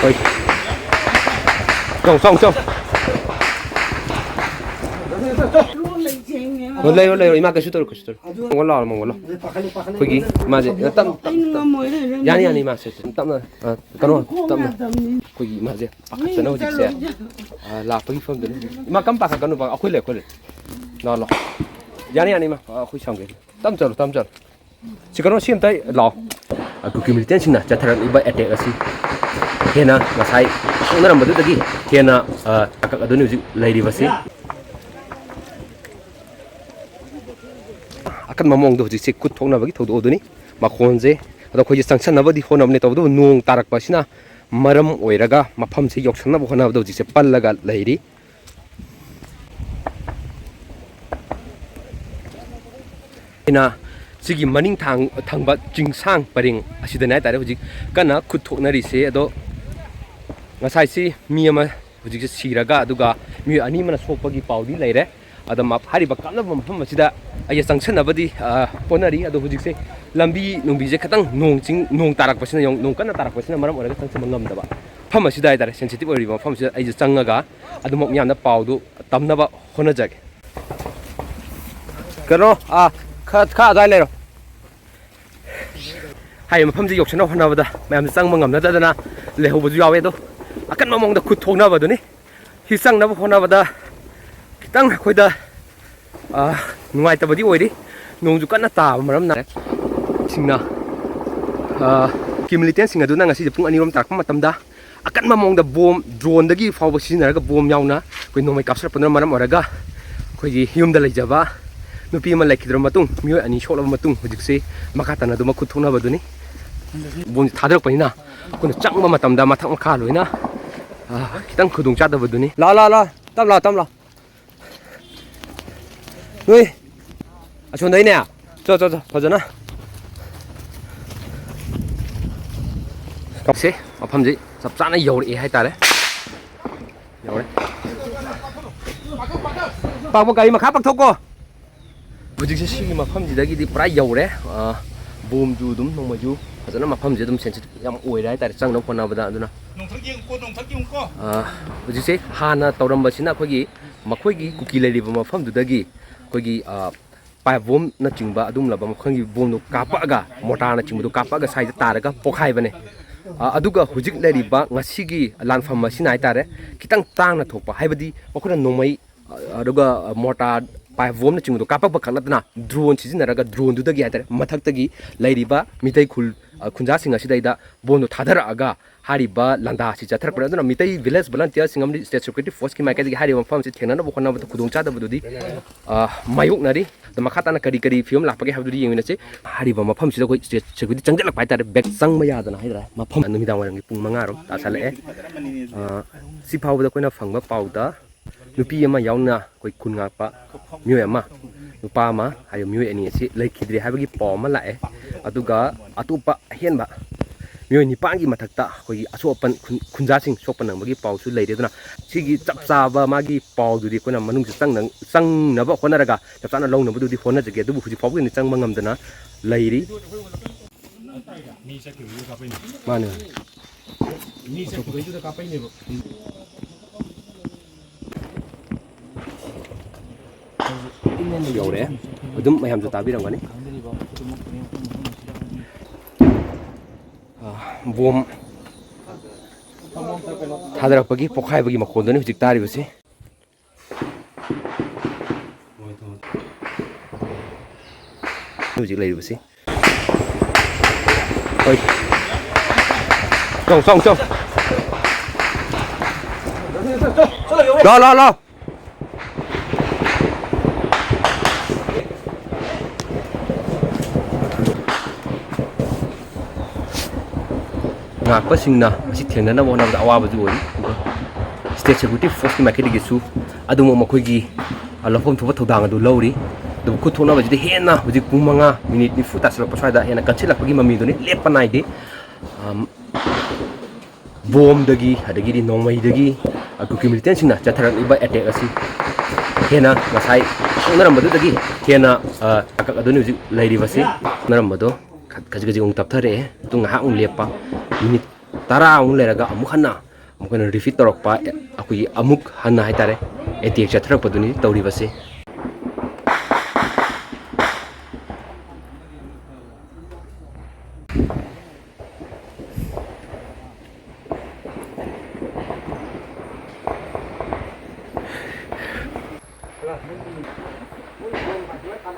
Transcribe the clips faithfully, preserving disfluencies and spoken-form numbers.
ꯍꯣꯏ꯫ ꯆꯣ, ꯆꯣ, ꯆꯣ꯫ ꯍꯣꯏ, ꯂꯩꯔꯣ, ꯂꯩꯔꯣ, ꯏꯃꯥ, ꯀꯩꯁꯨ ꯇꯧꯔꯣ, ꯀꯩꯁꯨ ꯇꯧꯔꯣ꯫ ꯃꯉꯣꯟ ꯂꯥꯛꯑꯣ, ꯃꯉꯣꯟ ꯂꯥꯛꯑꯣ꯫ ꯑꯩꯈꯣꯏꯒꯤ ꯏꯃꯥꯁꯦ ꯇꯞ-, ꯇꯞ-, ꯑꯩ ꯉꯝꯃꯣꯏ, ꯂꯩꯔꯣ, ꯌꯥꯅꯤ, ꯌꯥꯅꯤ, ꯏꯃꯥ, ꯁꯦ, ꯁꯦ, ꯇꯞꯅ, ꯑ, ꯀꯩꯅꯣ, ꯈꯣꯡ ꯇꯞꯅ꯫ ꯌꯥꯗꯕꯅꯤ꯫ ꯑꯩꯈꯣꯏꯒꯤ ꯏꯃꯥꯁꯦ ꯄꯥꯈꯠꯇꯅ ꯍꯧꯖꯤꯛꯁꯦ, ꯑ, ꯂꯥꯛꯄꯒꯤ ꯐꯤꯕꯝꯗ ꯂꯩ꯫ ꯏꯃꯥ, ꯀꯝ ꯄꯥꯈꯠꯀꯅꯨꯕ, ꯑꯩꯈꯣꯏ ꯂꯩ, ꯑꯩꯈꯣꯏ ꯂꯩ꯫ ꯂꯥꯛꯑꯣ, ꯂꯥꯛꯑꯣ꯫ ꯌꯥꯅꯤ, ꯌꯥꯅꯤ, ꯏꯃꯥ, ꯑ, ꯑꯩꯈꯣꯏ ꯁꯝꯒꯦ꯫ ꯇꯞ ꯆꯠꯂꯣ, ꯇꯞ ꯆꯠꯂꯣ꯫ ꯁꯤ ꯀꯩꯅꯣ, ꯁꯤ ꯑꯝꯇ ꯂꯥꯛꯑꯣ꯫ ꯑ, ꯀꯨꯀꯤ ꯃꯤꯂꯤꯇꯦꯟꯁꯤꯡꯅ ꯆꯠꯊꯔꯛꯂꯤꯕ ꯑꯦꯇꯦꯛ ꯑꯁꯤ ꯍꯦꯟꯅ ꯉꯁꯥꯏ ꯁꯣꯛꯅꯔꯝꯕꯗꯨꯗꯒꯤ ꯍꯦꯟꯅ, ꯑ, ꯇꯥꯡꯀꯛ ꯑꯗꯨꯅꯤ ꯍꯧꯖꯤꯛ ꯂꯩꯔꯤꯕꯁꯤ꯫ ꯑꯀꯟꯕ ꯃꯑꯣꯡꯗ ꯍꯧꯖꯤꯛꯁꯦ ꯈꯨꯠ ꯊꯣꯛꯅꯕꯒꯤ ꯊꯧꯗꯣꯛ ꯑꯗꯨꯅꯤ꯫ ꯃꯈꯣꯟꯁꯦ, ꯑꯗꯣ ꯑꯩꯈꯣꯏꯁꯦ ꯆꯪꯁꯟꯅꯕꯗꯤ ꯍꯣꯠꯅꯕꯅꯦ, ꯇꯧꯕꯇꯕꯨ ꯅꯣꯡ ꯇꯥꯔꯛꯄ ꯑꯁꯤꯅ ꯃꯔꯝ ꯑꯣꯏꯔꯒ ꯃꯐꯝꯁꯦ ꯌꯧꯁꯟꯅꯕ ꯍꯣꯠꯅꯕꯗ ꯍꯧꯖꯤꯛꯁꯦ ꯄꯜꯂꯒ ꯂꯩꯔꯤ꯫ ꯑꯩꯅ ꯁꯤꯒꯤ ꯃꯅꯤꯡ ꯊꯥꯡ-, ꯊꯪꯕ ꯆꯤꯡꯁꯥꯡ ꯄꯔꯦꯡ ꯑꯁꯤꯗꯅꯦ ꯍꯥꯏꯇꯥꯔꯦ ꯍꯧꯖꯤꯛ ꯀꯟꯅ ꯈꯨꯠ ꯊꯣꯛꯅꯔꯤꯁꯦ꯫ ꯑꯗꯣ ꯉꯁꯥꯏꯁꯤ ꯃꯤ ꯑꯃ ꯍꯧꯖꯤꯛꯁꯦ ꯁꯤꯔꯒ, ꯑꯗꯨꯒ ꯃꯤꯑꯣꯏ ꯑꯅꯤ ꯑꯃꯅ ꯁꯣꯛꯄꯒꯤ ꯄꯥꯎꯗꯤ ꯂꯩꯔꯦ꯫ ꯑꯗꯣ ꯃ-, ꯍꯥꯏꯔꯤꯕ ꯀꯥꯞꯅꯕ ꯃꯐꯝ ꯑꯁꯤꯗ ꯑꯩꯁꯦ ꯆꯪꯁꯟꯅꯕꯗꯤ, ꯑ, ꯍꯣꯠꯅꯔꯤ꯫ ꯑꯗꯣ ꯍꯧꯖꯤꯛꯁꯦ ꯂꯝꯕꯤ ꯅꯨꯡꯕꯤꯁꯦ ꯈꯤꯇꯪ ꯅꯣꯡ ꯆꯤꯡ, ꯅꯣꯡ ꯇꯥꯔꯛꯄꯁꯤꯅ, ꯅꯣꯡ ꯀꯟꯅ ꯇꯥꯔꯛꯄꯁꯤꯅ ꯃꯔꯝ ꯑꯣꯏꯔꯒ ꯆꯪꯁꯟꯕ ꯉꯝꯗꯕ ꯃꯐꯝ ꯑꯁꯤꯗ ꯍꯥꯏꯇꯥꯔꯦ, ꯁꯦꯟꯁꯤꯇꯤꯚ ꯑꯣꯏꯔꯤꯕ ꯃꯐꯝ ꯑꯁꯤꯗ ꯑꯩꯁꯦ ꯆꯪꯉꯒ ꯑꯗꯨꯃꯛ ꯃꯤꯌꯥꯝꯗ ꯄꯥꯎꯗꯨ ꯇꯝꯅꯕ ꯍꯣꯠꯅꯖꯒꯦ꯫ ꯀꯩꯅꯣ, ꯑꯥ, ꯈꯔ, ꯈꯔ ꯑꯗꯨꯋꯥꯏ ꯂꯩꯔꯣ꯫ ꯍꯥꯏꯔꯤꯕ ꯃꯐꯝꯁꯤ ꯌꯧꯁꯤꯟꯅꯕ ꯍꯣꯠꯅꯕꯗ ꯃꯌꯥꯝꯁꯦ ꯆꯪꯕ ꯉꯝꯅꯗꯗꯅ ꯂꯩꯍꯧꯕꯁꯨ ꯌꯥꯎꯋꯦ꯫ ꯑꯗꯣ ꯑꯀꯟꯕ ꯃꯑꯣꯡꯗ ꯈꯨꯠ ꯊꯣꯛꯅꯕꯗꯨꯅꯤ꯫ ꯁꯤ ꯆꯪꯅꯕ ꯍꯣꯠꯅꯕꯗ ꯈꯤꯇꯪ ꯑꯩꯈꯣꯏꯗ, ꯑ, ꯅꯨꯡꯉꯥꯏꯇꯕꯗꯤ ꯑꯣꯏꯔꯤ꯫ ꯅꯣꯡꯁꯨ ꯀꯟꯅ ꯇꯥꯕ ꯃꯔꯝꯅ ꯁꯤꯡꯅ, ꯑ, ꯀꯤ ꯃꯤꯂꯤꯇꯦꯟꯁꯤꯡ ꯑꯗꯨꯅ ꯉꯁꯤꯁꯦ ꯄꯨꯡ ꯑꯅꯤꯔꯣꯝ ꯇꯥꯔꯛꯄ ꯃꯇꯝꯗ ꯑꯀꯟꯕ ꯃꯑꯣꯡꯗ ꯕꯣꯝ, ꯗ꯭ꯔꯣꯟꯗꯒꯤ ꯐꯥꯎꯕ ꯁꯤꯖꯤꯟꯅꯔꯒ ꯕꯣꯝ ꯌꯥꯎꯅ ꯑꯩꯈꯣꯏ ꯅꯣꯡꯃꯩ ꯀꯥꯞꯁꯤꯜꯂꯛꯄꯗꯨꯅ ꯃꯔꯝ ꯑꯣꯏꯔꯒ ꯑꯩꯈꯣꯏꯒꯤ ꯌꯨꯝꯗ ꯂꯩꯖꯕ ꯅꯨꯄꯤ ꯑꯃ ꯂꯩꯈꯤꯗ꯭ꯔꯕ ꯃꯇꯨꯡ, ꯃꯤꯑꯣꯏ ꯑꯅꯤ ꯁꯣꯛꯂꯕ ꯃꯇꯨꯡ, ꯍꯧꯖꯤꯛꯁꯤ ꯃꯈꯥ ꯇꯥꯅ ꯑꯗꯨꯃꯛ ꯈꯨꯠ ꯊꯣꯛꯅꯕꯗꯨꯅꯤ꯫ ꯕꯣꯝꯁꯤ ꯊꯥꯗꯔꯛꯄꯅꯤꯅ ꯑꯩꯈꯣꯏꯅ ꯆꯪꯕ ꯃꯇꯝꯗ ꯃꯊꯛ ꯃꯈꯥ ꯂꯣꯏꯅ, ꯑ, ꯈꯤꯇꯪ ꯈꯨꯗꯣꯡ ꯆꯥꯗꯕꯗꯨꯅꯤ꯫ ꯂꯥ, ꯂꯥ, ꯂꯥ, ꯇꯞ ꯂꯥ, ꯇꯞ ꯂꯥ꯫ ꯅꯣꯏ ꯑꯁꯣꯝꯗꯩꯅꯦ꯫ ꯆꯣ, ꯆꯣ, ꯆꯣ, ꯐꯖꯅ꯫ ꯁꯦ, ꯃꯐꯝꯁꯤ ꯆꯞ ꯆꯥꯅ ꯌꯧꯔꯛꯑꯦ ꯍꯥꯏꯇꯥꯔꯦ꯫ ꯌꯧꯔꯦ꯫ ꯄꯥꯛꯄ ꯒꯥꯔꯤ ꯃꯈꯥ ꯄꯥꯛꯊꯣꯛꯀꯣ꯫ ꯍꯧꯖꯤꯛꯁꯦ ꯁꯤꯒꯤ ꯃꯐꯝꯁꯤꯗꯒꯤꯗꯤ ꯄꯨꯔꯥ ꯌꯧꯔꯦ꯫ ꯑ, ꯕꯣꯝꯁꯨ ꯑꯗꯨꯝ ꯅꯣꯡꯃꯩꯁꯨ ꯐꯖꯅ ꯃꯐꯝꯁꯦ ꯑꯗꯨꯝ ꯁꯦꯟꯁꯤꯇꯤꯞ ꯌꯥꯝ ꯑꯣꯏꯔꯦ ꯍꯥꯏꯇꯥꯔꯦ, ꯆꯪꯅꯕ ꯍꯣꯠꯅꯕꯗ꯫ ꯑꯗꯨꯅ ꯅꯣꯡꯊꯛ ꯌꯦꯡꯉꯨꯀꯣ, ꯅꯣꯡꯊꯛ ꯌꯦꯡꯉꯨꯀꯣ꯫ ꯑꯥ, ꯍꯧꯖꯤꯛꯁꯦ ꯍꯥꯟꯅ ꯇꯧꯔꯝꯕꯁꯤꯅ ꯑꯩꯈꯣꯏꯒꯤ, ꯃꯈꯣꯏꯒꯤ ꯀꯨꯀꯤ ꯂꯩꯔꯤꯕ ꯃꯐꯝꯗꯨꯗꯒꯤ ꯑꯩꯈꯣꯏꯒꯤ, ꯑꯥ, ꯄꯥꯏꯞ ꯕꯣꯝꯅꯆꯤꯡꯕ ꯑꯗꯨꯒꯨꯝꯂꯕ ꯃꯈꯜꯒꯤ ꯕꯣꯝꯗꯣ ꯀꯥꯞꯄꯛꯑꯒ, ꯃꯣꯔꯇꯥꯔꯅꯆꯤꯡꯕꯗꯣ ꯀꯥꯞꯄꯛꯑꯒ ꯁ꯭ꯋꯥꯏꯗ ꯇꯥꯔꯒ ꯄꯣꯛꯈꯥꯏꯕꯅꯦ꯫ ꯑꯥ, ꯑꯗꯨꯒ ꯍꯧꯖꯤꯛ ꯂꯩꯔꯤꯕ ꯉꯁꯤꯒꯤ ꯂꯥꯟꯐꯝ ꯑꯁꯤꯅ ꯍꯥꯏꯇꯥꯔꯦ, ꯈꯤꯇꯪ ꯇꯥꯡꯅ ꯊꯣꯛꯄ, ꯍꯥꯏꯕꯗꯤ ꯃꯈꯣꯏꯅ ꯅꯣꯡꯃꯩ, ꯑ-, ꯑꯗꯨꯒ ꯃꯣꯔꯇꯥꯔ, ꯄꯥꯏꯞ ꯕꯣꯝꯅꯆꯤꯡꯕꯗꯣ ꯀꯥꯞꯄꯛꯄ ꯈꯛ ꯅꯠꯇꯅ ꯗ꯭ꯔꯣꯟ ꯁꯤꯖꯤꯟꯅꯔꯒ ꯗ꯭ꯔꯣꯟꯗꯨꯗꯒꯤ ꯍꯥꯏꯇꯥꯔꯦ, ꯃꯊꯛꯇꯒꯤ ꯂꯩꯔꯤꯕ ꯃꯤꯇꯩ ꯈꯨꯜ, ꯑ, ꯈꯨꯟꯖꯥꯁꯤꯡ ꯑꯁꯤꯗꯩꯗ ꯕꯣꯝꯗꯣ ꯊꯥꯗꯔꯛꯑꯒ ꯍꯥꯏꯔꯤꯕ ꯂꯥꯟꯗꯥꯁꯤ ꯆꯠꯊꯔꯛꯄꯅꯦ꯫ ꯑꯗꯨꯅ ꯃꯤꯇꯩ ꯚꯤꯂꯦꯖ ꯚꯣꯂꯟꯇꯤꯌꯔꯁꯤꯡ ꯑꯃꯗꯤ ꯁ꯭ꯇꯦꯠ ꯁꯦꯀ꯭ꯌꯨꯔꯤꯇꯤ ꯐꯣꯔꯁꯀꯤ ꯃꯥꯏꯀꯩꯗꯒꯤ ꯍꯥꯏꯔꯤꯕ ꯃꯐꯝ ꯑꯁꯤ ꯊꯦꯡꯅꯅꯕ ꯍꯣꯠꯅꯕꯗ ꯈꯨꯗꯣꯡꯆꯥꯗꯕꯗꯨꯗꯤ, ꯑ, ꯃꯥꯌꯣꯛꯅꯔꯤ꯫ ꯑꯗꯣ ꯃꯈꯥ ꯇꯥꯅ ꯀꯔꯤ ꯀꯔꯤ ꯐꯤꯕꯝ ꯂꯥꯛꯄꯒꯦ ꯍꯥꯏꯕꯗꯨꯗꯤ ꯌꯦꯡꯃꯤꯟꯅꯁꯤ꯫ ꯍꯥꯏꯔꯤꯕ ꯃꯐꯝꯁꯤꯗ ꯑꯩꯈꯣꯏ ꯁ꯭ꯇꯦꯠ ꯁꯦꯀ꯭ꯌꯨꯔꯤꯇꯤ ꯆꯪꯁꯤꯜꯂꯛꯄ ꯍꯥꯏꯇꯥꯔꯦ, ꯕꯦꯛ ꯆꯪꯕ ꯌꯥꯗꯅ ꯍꯥꯏꯇꯥꯔꯦ꯫ ꯃꯐꯝ ꯅꯨꯃꯤꯗꯥꯡ ꯋꯥꯏꯔꯝꯒꯤ ꯄꯨꯡ ꯃꯉꯥ ꯔꯣꯝ ꯇꯥꯁꯜꯂꯛꯑꯦ꯫ ꯑ, ꯁꯤ ꯐꯥꯎꯕꯗ ꯑꯩꯈꯣꯏꯅ ꯐꯪꯕ ꯄꯥꯎꯗ ꯅꯨꯄꯤ ꯑꯃ ꯌꯥꯎꯅ ꯑꯩꯈꯣꯏ ꯈꯨꯟ ꯉꯥꯛꯄ ꯃꯤꯑꯣꯏ ꯑꯃ, ꯅꯨꯄꯥ ꯑꯃ ꯍꯥꯏꯔꯤꯕ ꯃꯤꯑꯣꯏ ꯑꯅꯤ ꯑꯁꯤ ꯂꯩꯈꯤꯗ꯭ꯔꯦ ꯍꯥꯏꯕꯒꯤ ꯄꯥꯎ ꯑꯃ ꯂꯥꯛꯑꯦ꯫ ꯑꯗꯨꯒ ꯑꯇꯣꯞꯄ ꯑꯍꯦꯟꯕ ꯃꯤꯑꯣꯏ ꯅꯤꯄꯥꯟꯒꯤ ꯃꯊꯛꯇ ꯑꯩꯈꯣꯏꯒꯤ ꯑꯁꯣꯛ ꯑꯄꯟ ꯈꯨꯟ-, ꯈꯨꯟꯖꯥꯁꯤꯡ ꯁꯣꯛꯄ ꯅꯪꯕꯒꯤ ꯄꯥꯎꯁꯨ ꯂꯩꯔꯤ꯫ ꯑꯗꯨꯅ ꯁꯤꯒꯤ ꯆꯞ ꯆꯥꯕ ꯃꯥꯒꯤ ꯄꯥꯎꯗꯨꯗꯤ ꯑꯩꯈꯣꯏꯅ ꯃꯅꯨꯡꯁꯤ ꯆꯪꯅ-, ꯆꯪꯅꯕ ꯍꯣꯠꯅꯔꯒ ꯆꯞ ꯆꯥꯅ ꯂꯧꯅꯕꯗꯨꯗꯤ ꯍꯣꯠꯅꯖꯒꯦ, ꯑꯗꯨꯕꯨ ꯍꯧꯖꯤꯛ ꯐꯥꯎꯕꯒꯤ ꯑꯣꯏꯅ ꯆꯪꯕ ꯉꯝꯗꯅ ꯂꯩꯔꯤ꯫ ꯃꯤ ꯆꯠꯈꯤꯕꯩꯗꯨꯗ ꯀꯥꯞꯄꯛꯏꯅꯦ꯫ ꯃꯥꯅꯦ꯫ ꯃꯤ ꯆꯠꯈꯤꯕꯩꯗꯨꯗ ꯀꯥꯞꯄꯛꯏꯅꯦꯕ꯫ ꯌꯧꯔꯛꯑꯦ꯫ ꯑꯗꯨꯝ ꯃꯌꯥꯝꯁꯨ ꯇꯥꯕꯤꯔꯝꯒꯅꯤ꯫ ꯑ, ꯕꯣꯝ ꯊꯥꯗꯔꯛꯄꯒꯤ ꯄꯣꯈꯥꯏꯕꯒꯤ ꯃꯈꯣꯟꯗꯨꯅꯤ ꯍꯧꯖꯤꯛ ꯇꯥꯔꯤꯕꯁꯤ꯫ ꯍꯧꯖꯤꯛ ꯂꯩꯔꯤꯕꯁꯤ꯫ ꯍꯣꯏ꯫ ꯆꯣ, ꯆꯣ, ꯆꯣ꯫ ꯂꯥꯎ, ꯂꯥꯎ, ꯂꯥꯎ꯫ ꯉꯥꯛꯄꯁꯤꯡꯅ ꯃꯁꯤ ꯊꯦꯡꯅꯅꯕ ꯍꯣꯠꯅꯕꯗ ꯑꯋꯥꯕꯁꯨ ꯑꯣꯏꯔꯤ꯫ ꯑꯗꯨꯒ ꯁ꯭ꯇꯦꯠ ꯁꯦꯀ꯭ꯌꯨꯔꯤꯇꯤ ꯐꯣꯔꯁꯀꯤ ꯃꯥꯏꯀꯩꯗꯒꯤꯁꯨ ꯑꯗꯨꯃꯛ ꯃꯈꯣꯏꯒꯤ, ꯑ, ꯂꯧꯐꯝ ꯊꯣꯛꯄ ꯊꯧꯗꯥꯡ ꯑꯗꯨ ꯂꯧꯔꯤ꯫ ꯑꯗꯨꯕꯨ ꯈꯨꯠ ꯊꯣꯛꯅꯕꯁꯤꯗꯤ ꯍꯦꯟꯅ ꯍꯧꯖꯤꯛ ꯄꯨꯡ ꯃꯉꯥ ꯃꯤꯅꯤꯠ ꯅꯤꯐꯨ ꯇꯥꯁꯤꯜꯂꯛꯄ ꯁ꯭ꯋꯥꯏꯗ ꯍꯦꯟꯅ ꯀꯟꯁꯤꯜꯂꯛꯄꯒꯤ ꯃꯃꯤꯗꯨꯅꯤ, ꯂꯦꯞꯄ ꯅꯥꯏꯗꯦ꯫ ꯑꯝ, ꯕꯣꯝꯗꯒꯤ, ꯑꯗꯒꯤꯗꯤ ꯅꯣꯡꯃꯩꯗꯒꯤ, ꯑ, ꯀꯨꯀꯤ ꯃꯤꯂꯤꯇꯦꯟꯁꯤꯡꯅ ꯆꯠꯊꯔꯛꯂꯤꯕ ꯑꯦꯇꯦꯛ ꯑꯁꯤ ꯍꯦꯟꯅ ꯉꯁꯥꯏ ꯁꯣꯛꯅꯔꯝꯕꯗꯨꯗꯒꯤ ꯍꯦꯟꯅ, ꯑ, ꯇꯥꯡꯀꯛ ꯑꯗꯨꯅꯤ ꯍꯧꯖꯤꯛ ꯂꯩꯔꯤꯕꯁꯤ꯫ ꯁꯣꯛꯅꯔꯝꯕꯗꯣ ꯈꯖꯤꯛ ꯈꯖꯤꯛ ꯑꯃꯨꯛ ꯇꯞꯊꯔꯛꯑꯦ꯫ ꯑꯗꯨ ꯉꯥꯏꯍꯥꯛ ꯑꯃꯨꯛ ꯂꯦꯞꯄ, ꯃꯤꯅꯤꯠ ꯇꯔꯥ ꯑꯃꯨꯛ ꯂꯩꯔꯒ ꯑꯃꯨꯛ ꯍꯟꯅ ꯑꯃꯨꯛ ꯍꯟꯅ ꯔꯤꯄꯤꯠ ꯇꯧꯔꯛꯄ, ꯑꯩꯈꯣꯏꯒꯤ ꯑꯃꯨꯛ ꯍꯟꯅ ꯍꯥꯏꯇꯥꯔꯦ, ꯑꯦꯇꯦꯛ ꯆꯠꯊꯔꯛꯄꯗꯨꯅꯤ ꯇꯧꯔꯤꯕꯁꯦ꯫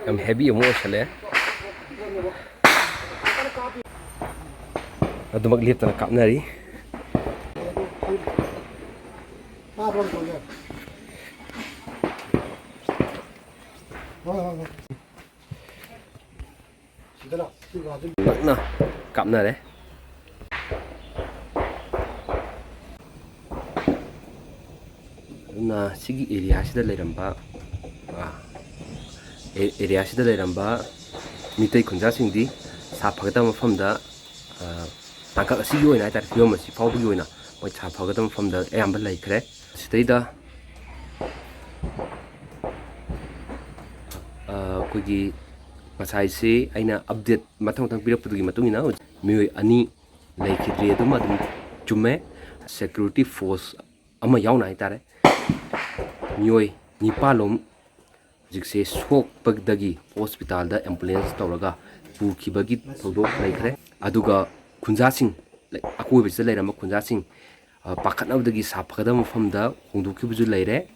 ꯌꯥꯝ ꯍꯦꯚꯤ ꯑꯃꯨꯛ ꯑꯣꯏꯁꯜꯂꯛꯑꯦ꯫ ꯑꯗꯨꯃꯛ ꯂꯦꯞꯇꯅ ꯀꯥꯞꯅꯔꯤ꯫ ꯅꯛꯅ ꯀꯥꯞꯅꯔꯦ꯫ ꯑꯗꯨꯅ ꯁꯤꯒꯤ ꯑꯦꯔꯤꯌꯥꯁꯤꯗ ꯂꯩꯔꯝꯕ, ꯑ, ꯑꯦ-, ꯑꯦꯔꯤꯌꯥꯁꯤꯗ ꯂꯩꯔꯝꯕ ꯃꯤꯇꯩ ꯈꯨꯟꯖꯥꯁꯤꯡꯗꯤ ꯁꯥ ꯐꯒꯗꯕ ꯃꯐꯝꯗ, ꯑ, ꯇꯥꯡꯀꯛ ꯑꯁꯤꯒꯤ ꯑꯣꯏꯅ ꯍꯥꯏꯇꯥꯔꯦ, ꯐꯤꯕꯝ ꯑꯁꯤ ꯐꯥꯎꯕꯒꯤ ꯑꯣꯏꯅ ꯃꯣꯏ ꯁꯥ ꯐꯒꯗꯕ ꯃꯐꯝꯗ ꯑꯌꯥꯝꯕ ꯂꯩꯈ꯭ꯔꯦ꯫ ꯁꯤꯗꯩꯗ, ꯑ, ꯑꯩꯈꯣꯏꯒꯤ ꯉꯁꯥꯏꯁꯤ ꯑꯩꯅ ꯑꯞꯗꯦꯠ ꯃꯊꯪ ꯃꯊꯪ ꯄꯤꯔꯛꯄꯗꯨꯒꯤ ꯃꯇꯨꯡ ꯏꯟꯅ ꯃꯤꯑꯣꯏ ꯑꯅꯤ ꯂꯩꯈꯤꯗ꯭ꯔꯤ꯫ ꯑꯗꯨꯝ ꯑꯗꯨꯝ ꯆꯨꯝꯃꯦ꯫ ꯁꯦꯀ꯭ꯌꯨꯔꯤꯇꯤ ꯐꯣꯔꯁ ꯑꯃ ꯌꯥꯎꯅ ꯍꯥꯏꯇꯥꯔꯦ, ꯃꯤꯑꯣꯏ ꯅꯤꯄꯥꯜꯂꯣꯝ ꯍꯧꯖꯤꯛꯁꯦ ꯁꯣꯛꯄꯗꯒꯤ ꯍꯣꯁꯄꯤꯇꯥꯜꯗ ꯑꯦꯝꯕꯨꯂꯦꯟꯁ ꯇꯧꯔꯒ ꯄꯨꯈꯤꯕꯒꯤ ꯊꯧꯗꯣꯛ ꯂꯩꯈ꯭ꯔꯦ꯫ ꯑꯗꯨꯒ ꯈꯨꯟꯖꯥꯁꯤꯡ, ꯑꯀꯣꯏꯕꯁꯤꯗ ꯂꯩꯔꯝꯕ ꯈꯨꯟꯖꯥꯁꯤꯡ, ꯑ, ꯄꯥꯈꯠꯅꯕꯗꯒꯤ ꯁꯥ ꯐꯒꯗꯕ ꯃꯐꯝꯗ ꯍꯣꯡꯗꯣꯛꯈꯤꯕꯁꯨ ꯂꯩꯔꯦ꯫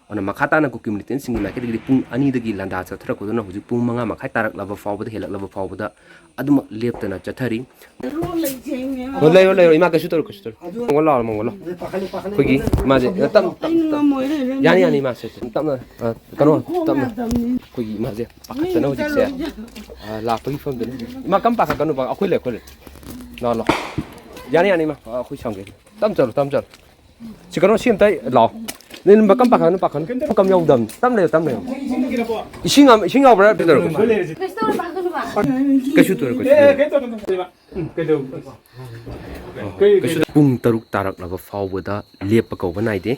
ꯑꯗꯨꯅ ꯃꯈꯥ ꯇꯥꯅ ꯀꯨꯀꯤ ꯃꯤꯂꯤꯇꯦꯟꯁꯤꯡꯒꯤ ꯃꯥꯏꯀꯩꯗꯒꯤꯗꯤ ꯄꯨꯡ ꯑꯅꯤꯗꯒꯤ ꯂꯥꯟꯗꯥ ꯆꯠꯊꯔꯛꯄꯗꯨꯅ ꯍꯧꯖꯤꯛ ꯄꯨꯡ ꯃꯉꯥ ꯃꯈꯥꯏ ꯇꯥꯔꯛꯂꯕ ꯐꯥꯎꯕꯗ, ꯍꯦꯜꯂꯛꯂꯕ ꯐꯥꯎꯕꯗ ꯑꯗꯨꯃꯛ ꯂꯦꯞꯇꯅ ꯆꯠꯊꯔꯤ꯫ ꯑꯣ, ꯂꯩꯔꯣ, ꯂꯩꯔꯣ, ꯏꯃꯥ, ꯀꯩꯁꯨ ꯇꯧꯔꯣꯏ, ꯀꯩꯁꯨ ꯇꯧꯔꯣꯏ꯫ ꯃꯪꯒꯣꯜ ꯂꯥꯛꯑꯣ, ꯃꯪꯒꯣꯜ ꯂꯥꯛꯑꯣ꯫ ꯑꯩꯈꯣꯏꯒꯤ ꯏꯃꯥꯁꯦ, ꯇꯞ-, ꯇꯞ-, ꯑꯩ ꯇꯞ-, ꯉꯝꯃꯣꯏ, ꯂꯩꯔꯣ, ꯌꯥꯅꯤ, ꯌꯥꯅꯤ, ꯏꯃꯥ, ꯁꯦ, ꯁꯦ, ꯇꯞꯅ, ꯑ, ꯀꯩꯅꯣ, ꯇꯞꯅ꯫ ꯑꯩꯈꯣꯏꯒꯤ ꯏꯃꯥꯁꯦ ꯄꯥꯈꯠꯇꯅ ꯍꯧꯖꯤꯛꯁꯦ, ꯑ, ꯂꯥꯛꯄꯒꯤ ꯐꯤꯕꯝꯗꯅꯤ꯫ ꯏꯃꯥ, ꯀꯝ ꯄꯥꯈꯠꯀꯅꯨ, ꯑꯩꯈꯣꯏ ꯂꯩ, ꯑꯩꯈꯣꯏ ꯂꯩ꯫ ꯂꯥꯛꯑꯣ, ꯂꯥꯛꯑꯣ꯫ ꯌꯥꯅꯤ, ꯌꯥꯅꯤ, ꯏꯃꯥ, ꯑ, ꯑꯩꯈꯣꯏ ꯁꯪꯒꯦ꯫ ꯇꯞ ꯆꯠꯂꯣ, ꯇꯞ ꯆꯠꯂꯣ꯫ ꯁꯤ ꯀꯩꯅꯣ, ꯁꯤ ꯑꯝꯇ ꯂꯥꯛꯑꯣ꯫ ꯅꯪ ꯀꯝ ꯄꯥꯈꯠꯀꯅꯨ, ꯄꯥꯈꯠꯀꯅꯨ꯫ ꯀꯝ ꯌꯥꯎꯗꯕꯅꯤ꯫ ꯇꯞ ꯂꯩꯌꯣ, ꯇꯞ ꯂꯩꯌꯣ꯫ ꯏꯁꯤꯡ ꯑꯃ, ꯏꯁꯤꯡ ꯌꯥꯎꯕ꯭ꯔꯥ? ꯀꯩꯁꯨ ꯇꯧꯔꯣꯏ, ꯀꯩꯁꯨ ꯇꯧꯔꯣꯏ꯫ ꯀꯩꯁꯨ ꯇꯧꯔꯣꯏ, ꯀꯩꯁꯨ ꯇꯧꯔꯣꯏ꯫ ꯀꯩꯁꯨ꯫ ꯄꯨꯡ ꯇꯔꯨꯛ ꯇꯥꯔꯛꯂꯕ ꯐꯥꯎꯕꯗ ꯂꯦꯞꯄ ꯀꯧꯕ ꯅꯥꯏꯗꯦ꯫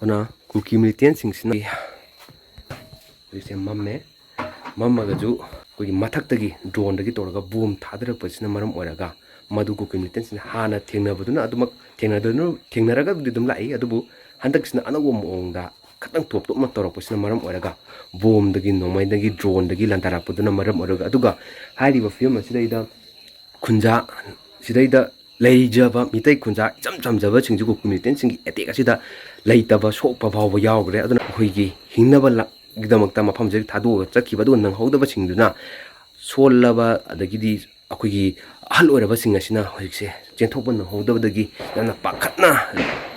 ꯑꯗꯨꯅ ꯀꯨꯀꯤ ꯃꯤꯂꯤꯇꯦꯟꯁꯤꯡꯁꯤꯅ ꯍꯧꯖꯤꯛꯁꯦ ꯃꯝꯃꯦ꯫ ꯃꯝꯃꯒꯁꯨ ꯑꯩꯈꯣꯏꯒꯤ ꯃꯊꯛꯇꯒꯤ ꯗ꯭ꯔꯣꯟꯗꯒꯤ ꯇꯧꯔꯒ ꯕꯣꯝ ꯊꯥꯗꯔꯛꯄꯁꯤꯅ ꯃꯔꯝ ꯑꯣꯏꯔꯒ ꯃꯗꯨ ꯀꯨꯀꯤ ꯃꯤꯂꯤꯇꯦꯟꯁꯤꯡꯅ ꯍꯥꯟꯅ ꯊꯦꯡꯅꯕꯗꯨꯅ ꯑꯗꯨꯃꯛ ꯊꯦꯡꯅꯗꯨꯅ ꯊꯦꯡꯅꯔꯒꯕꯨꯗꯤ ꯑꯗꯨꯝ ꯂꯥꯛꯏ, ꯑꯗꯨꯕꯨ ꯍꯟꯗꯛꯁꯤꯅ ꯑꯅꯧꯕ ꯃꯑꯣꯡꯗ ꯈꯤꯇꯪ ꯇꯣꯞ ꯇꯣꯞꯅ ꯇꯧꯔꯛꯄꯁꯤꯅ ꯃꯔꯝ ꯑꯣꯏꯔꯒ ꯕꯣꯝꯗꯒꯤ, ꯅꯣꯡꯃꯩꯗꯒꯤ, ꯗ꯭ꯔꯣꯟꯗꯒꯤ ꯂꯥꯟꯗꯥꯔꯛꯄꯗꯨꯅ ꯃꯔꯝ ꯑꯣꯏꯔꯒ, ꯑꯗꯨꯒ ꯍꯥꯏꯔꯤꯕ ꯐꯤꯕꯝ ꯑꯁꯤꯗꯩꯗ ꯈꯨꯟꯖꯥ ꯁꯤꯗꯩꯗ ꯂꯩꯖꯕ ꯃꯤꯇꯩ ꯈꯨꯟꯖꯥ ꯏꯆꯝ ꯆꯝꯖꯕꯁꯤꯡꯁꯤꯕꯨ ꯀꯨꯀꯤ ꯃꯤꯂꯤꯇꯦꯟꯁꯤꯡꯒꯤ ꯑꯦꯇꯦꯛ ꯑꯁꯤꯗ ꯂꯩꯇꯕ, ꯁꯣꯛꯄ ꯐꯥꯎꯕ ꯌꯥꯎꯈ꯭ꯔꯦ꯫ ꯑꯗꯨꯅ ꯑꯩꯈꯣꯏꯒꯤ ꯍꯤꯡꯅꯕ ꯂ-, ꯒꯤꯗꯃꯛꯇ ꯃꯐꯝꯁꯤꯗ ꯊꯥꯗꯣꯛꯑꯒ ꯆꯠꯈꯤꯕ, ꯑꯗꯨꯒ ꯅꯪꯍꯧꯗꯕꯁꯤꯡꯗꯨꯅ ꯁꯣꯜꯂꯕ, ꯑꯗꯒꯤꯗꯤ ꯑꯩꯈꯣꯏꯒꯤ ꯑꯍꯜ ꯑꯣꯏꯔꯕꯁꯤꯡ ꯑꯁꯤꯅ ꯍꯧꯖꯤꯛꯁꯦ ꯆꯦꯟꯊꯣꯛꯄ ꯅꯪꯍꯧꯗꯕꯗꯒꯤ ꯌꯥꯝꯅ ꯄꯥꯈꯠꯅ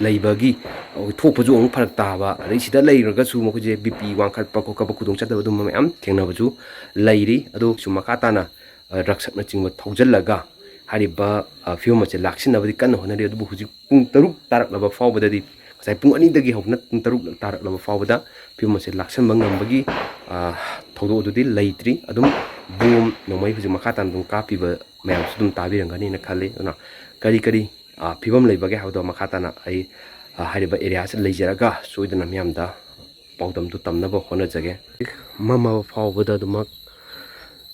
ꯂꯩꯕꯒꯤ, ꯑꯩꯈꯣꯏ ꯊꯣꯛꯄꯁꯨ ꯑꯃꯨꯛ ꯐꯔꯛ ꯇꯥꯕ, ꯑꯗꯩ ꯁꯤꯗ ꯂꯩꯔꯒꯁꯨ ꯃꯈꯣꯏꯁꯦ ꯕꯤ ꯄꯤ ꯋꯥꯡꯈꯠꯄ ꯈꯣꯠꯀꯠꯄ ꯈꯨꯗꯣꯡꯆꯥꯗꯕ ꯑꯗꯨꯝꯕ ꯃꯌꯥꯝ ꯊꯦꯡꯅꯕꯁꯨ ꯂꯩꯔꯤ꯫ ꯑꯗꯨ ꯁꯨꯝ ꯃꯈꯥ ꯇꯥꯅ, ꯑ, ꯔꯛꯁꯛꯅꯆꯤꯡꯕ ꯊꯧꯖꯤꯜꯂꯒ ꯍꯥꯏꯔꯤꯕ, ꯑ, ꯐꯤꯕꯝ ꯑꯁꯦ ꯂꯥꯛꯁꯤꯟꯅꯕꯗꯤ ꯀꯟꯅ ꯍꯣꯠꯅꯔꯤ꯫ ꯑꯗꯨꯕꯨ ꯍꯧꯖꯤꯛ ꯄꯨꯡ ꯇꯔꯨꯛ ꯇꯥꯔꯛꯂꯕ ꯐꯥꯎꯕꯗꯗꯤ, ꯉꯁꯥꯏ ꯄꯨꯡ ꯑꯅꯤꯗꯒꯤ ꯍꯧꯅ ꯄꯨꯡ ꯇꯔꯨꯛ ꯇꯥꯔꯛꯂꯕ ꯐꯥꯎꯕꯗ ꯐꯤꯕꯝ ꯑꯁꯦ ꯂꯥꯛꯁꯤꯟꯕ ꯉꯝꯕꯒꯤ, ꯑ, ꯊꯧꯗꯣꯛ ꯑꯗꯨꯗꯤ ꯂꯩꯇ꯭ꯔꯤ꯫ ꯑꯗꯨꯝ ꯕꯣꯝ ꯅꯣꯡꯃꯩ ꯍꯧꯖꯤꯛ ꯃꯈꯥ ꯇꯥꯅ ꯑꯗꯨꯝ ꯀꯥꯞꯄꯤꯕ ꯃꯌꯥꯝꯁꯨ ꯑꯗꯨꯝ ꯇꯥꯕꯤꯔꯝꯒꯅꯤꯅ ꯈꯜꯂꯤ꯫ ꯑꯗꯨꯅ ꯀꯔꯤ ꯀꯔꯤ, ꯑ, ꯐꯤꯕꯝ ꯂꯩꯕꯒꯦ ꯍꯥꯏꯕꯗꯣ ꯃꯈꯥ ꯇꯥꯅ ꯑꯩ, ꯑ, ꯍꯥꯏꯔꯤꯕ ꯑꯦꯔꯤꯌꯥꯁꯤꯗ ꯂꯩꯖꯔꯒ ꯁꯣꯏꯗꯅ ꯃꯤꯌꯥꯝꯗ ꯄꯥꯎꯗꯝꯗꯨ ꯇꯝꯅꯕ ꯍꯣꯠꯅꯖꯒꯦ꯫ ꯃꯝꯃꯕ ꯐꯥꯎꯕꯗ ꯑꯗꯨꯃꯛ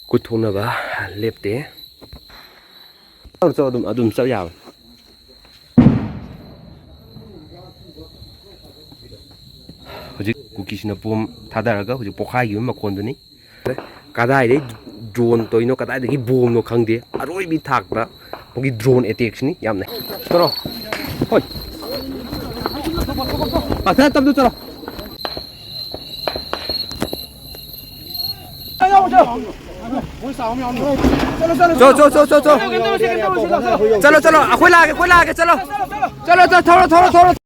ꯀꯨꯠꯊꯣꯛꯅꯕ ꯂꯦꯞꯇꯦ꯫ ꯆꯠꯂꯣ, ꯆꯠꯂꯣ, ꯑꯗꯨꯝ, ꯑꯗꯨꯝ ꯆꯠ ꯌꯥꯕꯅꯤ꯫ ꯍꯧꯖꯤꯛ ꯀꯨꯀꯤꯁꯤꯅ ꯕꯣꯝ ꯊꯥꯗꯔꯒ ꯍꯧꯖꯤꯛ ꯄꯣꯈꯥꯏꯈꯤꯕ ꯃꯈꯣꯟꯗꯨꯅꯤ꯫ ꯀꯗꯥꯏꯗꯒꯤ ꯗ꯭ꯔꯣꯟ ꯇꯧꯔꯤꯅꯣ, ꯀꯗꯥꯏꯗꯒꯤ ꯕꯣꯝꯅꯣ ꯈꯪꯗꯦ, ꯑꯔꯣꯏꯕꯤ ꯊꯥꯛꯇ ꯃꯣꯏꯒꯤ ꯗ꯭ꯔꯣꯟ ꯑꯦꯇꯦꯛꯁꯤꯅꯤ ꯌꯥꯝꯅ꯫ ꯆꯠꯂꯣ꯫ ꯍꯣꯏ꯫ ꯑꯁ, ꯇꯞꯅ ꯆꯠꯂꯣ꯫ ꯆꯣ, ꯆꯣ, ꯆꯣ, ꯆꯣ, ꯆꯣ꯫ ꯆꯠꯂꯣ, ꯆꯠꯂꯣ, ꯑꯩꯈꯣꯏ ꯂꯥꯛꯑꯒꯦ, ꯑꯩꯈꯣꯏ ꯂꯥꯛꯑꯒꯦ, ꯆꯠꯂꯣ꯫ ꯆꯠꯂꯣ, ꯆꯠꯂꯣ, ꯊꯧꯔꯣ, ꯊꯧꯔꯣ, ꯊꯧꯔꯣ꯫